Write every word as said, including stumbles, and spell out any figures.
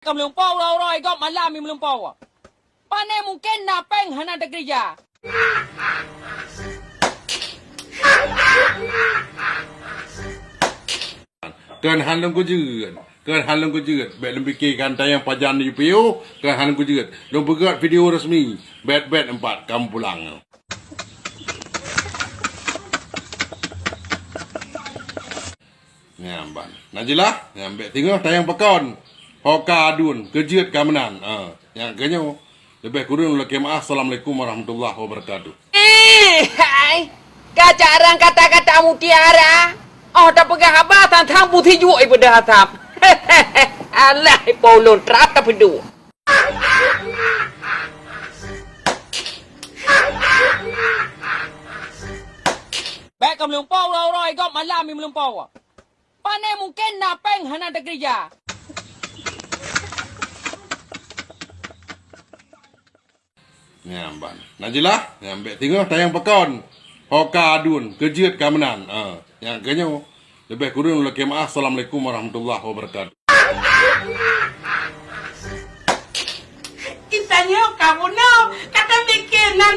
Ka meulumpoe uroe-uroe gob malam meulumpoe. Pane mungken na péng hana teukeurija. Kön han lôn kujeuet, kön han lôn kujeuet, bèk lôn pike gata nyang pajan di piôh, kön han lôn kujeuet. Lôn peugöt video resmi, bèt-bèt empat kamoe pulang. Nyan ban. Na jeulaih, nyan bèk teungoh tayang pakon. Ho ka aduen, keujeuet ka meunan. Ha, nyan keuh nyoe. Leubeh kureueng lôn lakèe meu'ah. Assalamualaikum warahmatullahi wabarakatuh. Eh, hai. Ka carang kata-kata mutiara. Oh, tapeugah haba tang-tang putih juek ipeugah asam. Alah, ipo ulôn trap tapeuduek. Bèk ka meulumpoe uroe-uroe gob malam meulumpoe. Pane mungken na péng hana teukeurija. Nyan ban. Na jeulaih, nyan bèk teungoh tayang pakon. Ho ka aduen, keujeuet ka meunan. Ha, nyan keuh nyoe. Leubeh kureueng lôn lakèe meu'ah. Assalamualaikum warahmatullahi wabarakatuh. Geutanyoe ka bunoe, ka tapike na